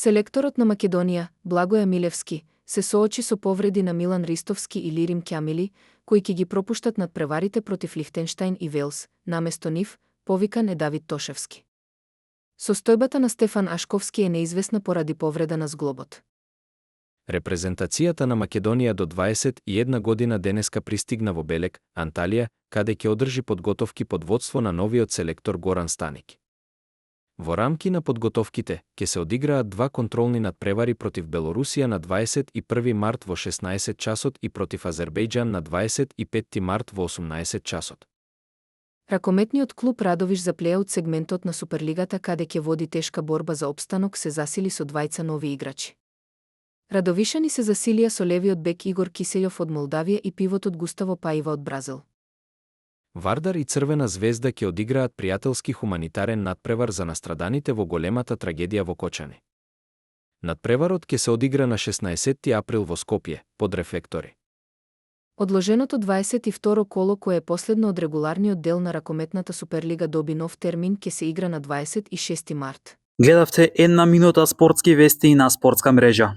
Селекторот на Македонија, Благоја Милевски, се соочи со повреди на Милан Ристовски и Лирим Кјамили, кои ќе ги пропуштат надпреварите против Лихтенштајн и Велс, наместо нив, повикан е Давид Тошевски. Состојбата на Стефан Ашковски е неизвестна поради повреда на зглобот. Репрезентацијата на Македонија до 21 година денеска пристигна во Белек, Анталија, каде ќе одржи подготовки под водство на новиот селектор Горан Станик. Во рамки на подготовките, ќе се одиграат два контролни надпревари против Белорусија на 21 март во 16 часот и против Азербејџан на 25 март во 18 часот. Ракометниот клуб Радовиш за плеаут сегментот на Суперлигата, каде ќе води тешка борба за опстанок, се засили со двајца нови играчи. Радовишани се засилија со левиот бек Игор Киселјов од Молдавија и пивотот Густаво Паива од Бразил. Вардар и Црвена звезда ќе одиграат пријателски хуманитарен надпревар за настраданите во големата трагедија во Кочани. Надпреварот ќе се одигра на 16 април во Скопје, под рефлектори. Одложеното 22 коло, кое е последно од регуларниот дел на ракометната Суперлига, доби нов термин, ќе се игра на 26 март. Гледавте една минута спортски вести на спортска мрежа.